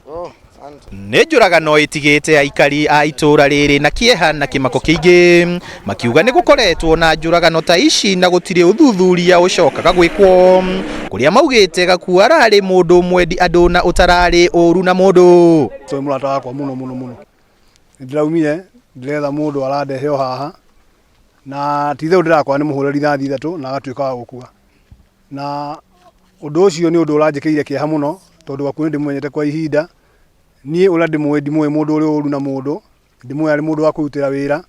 Nĩ njũragano ĩtigĩte aikari a itũũra rĩrĩ na kĩeha na kĩmako kĩingĩ, makiuga nĩ gũkoretwo na njũragano ta ici na gũtirĩ ũthuthuria ũcokaga gwĩkwo, kũrĩa maugĩte Gakuo ararĩ mũndũ mwendi andũ na ũtararĩ ũru na mũndũ. Tũĩ mũrata wakwa mũno mũno mũno. Nĩ ndĩraumire ndĩretha mũndũ arandehe o haha na ti itherũ ndĩrakora nĩ mũhũre rithathi 3 na agatuĩka wa gũkua. Na ũndũ ũcio nĩ ũndũ ũranjĩkĩire kĩeha mũno tondũ Gakuo nĩ ndĩmũmenyete kwa ihinda. Niĩ ũrĩa ndĩmũĩ ndimũĩ mũndũ ũrĩ ũru na mũndũ, ndimũĩ arĩ mũndũ wa kwĩrutĩra wĩra,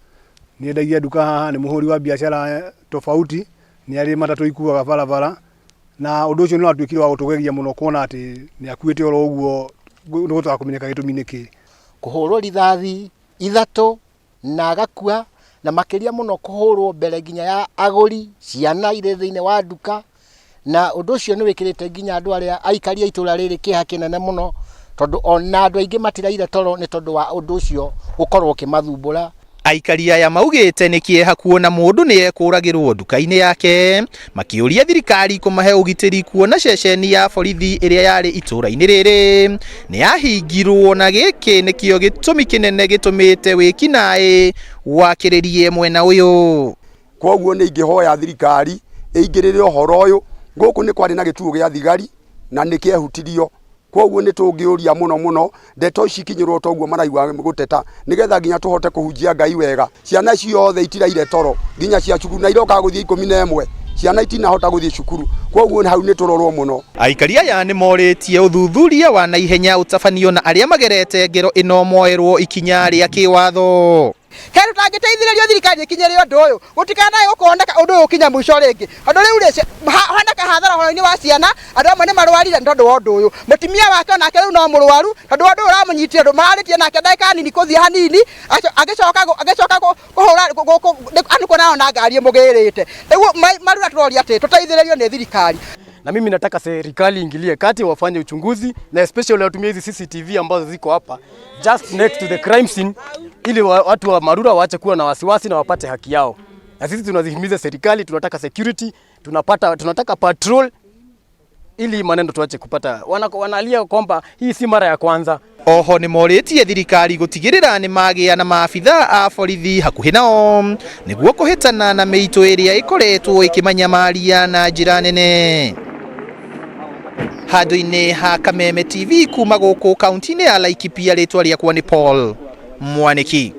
nĩ endagia nduka haha, nĩ mũhũri wa biacara tofauti, nĩ arĩ matatũ ikuaga barabara, na ũndũ ũcio nĩ watuĩkire wa gũtũgegia mũno kuona atĩ nĩ akuĩte oro ũguo nĩ gũtaga kũmenyeka gĩtũmi nĩ kĩĩ. Kũhũrwo rithathi 3 na agakua, na makĩria mũno kũhũrwo mbere nginya ya agũri, ciana irĩ thĩinĩ wa nduka, na ũndũ ũcio nĩ wĩkĩrĩte nginya andũ arĩa aikari a itũra rĩrĩ kĩeha kĩnene mũno, tondũ ona andũ aingĩ matiraire toro nĩ tondũ wa ũndũ ũcio gũkorwo ũkĩmathumbũra. Aikari aya maugĩte nĩ kĩeha kuona mũndũ nĩ ekũragĩrwo nduka-inĩ yake, makĩũria thirikari kũmahe ũgitĩri kuona ceceni ya borithi ĩrĩa yarĩ itũũra-inĩ rĩrĩ nĩ yahingirwo, na gĩkĩ nĩkĩo gĩtũmi kĩnene gĩtũmĩte wĩkinaĩ wakĩrĩrie mwena ũyũ. Kwoguo nĩ ingĩhoya thirikari ĩingĩrĩre ũhoro ũyũ. Gũkũ nĩ kwarĩ na gĩtuo gĩa thigari na nĩ kĩehutirio. Kwoguo nĩ tũngĩũria mũno mũno ndeto ici ikinyĩrwo toguo maraigua gũteta, nĩgetha nginya tũhote kũhunjia Ngai wega. Ciana ciothe itiraire toro nginya cia cukuru na irokaga gũthiĩ 11, ciana itinahota gũthiĩ cukuru. Kwoguo hau nĩ tũrorwo mũno. Aikari aya nĩ morĩtie ũthuthuria wa naihenya ũtabanio na arĩa magerete ngero ĩno moerwo ikinya rĩa kĩwatho. Kĩndũ tangĩteithĩrĩrio thirikari ĩkinyĩre ũndũ ũyũ, gũtikanae gũkoneka ũndũ ũyũ ũkinya mũico rĩngĩ, tondũ rĩu rĩ honeka hathara ũhoro-inĩ wa ciana, andũ amwe nĩ marwarire nĩ tondũ wa ũndũ ũyũ. Mũtumia wake onake rĩu no mũrwaru tondũ wa ũndũ ũyũ ũramũnyitire, andũ mararĩtie nake ndagĩka nini kũthiĩ hanini, agĩcoka kũhũra nĩ kuona ona ngari ĩmũgĩrĩte. Rĩu Marura tũroria atĩ tũteithĩrĩrio nĩ thirikari. Na mimi nataka serikali ingilie kati, wafanye uchunguzi na especially watumie hizi CCTV ambazo ziko hapa just next to the crime scene, ili watu wa Marura waache kuwa na wasiwasi na wapate haki yao. Na sisi tunazihimiza serikali, tunataka security, tunataka patrol ili maneno tuache kupata. Wanalia kwamba hii si mara ya kwanza. Oho nĩ morĩtie thirikari gũtigĩrĩra nĩ magĩa na maabitha a borithi hakuhĩ nao nĩguo kũhĩtana na mĩitũ ĩrĩa ĩkoretwo ĩkĩmanyamaria na njĩra nene. Handũ-inĩ ha Kameme TV kuma gũkũ kaunti-inĩ ya Laikipia, rĩtwa rĩakwa nĩ Paul Mwaniki.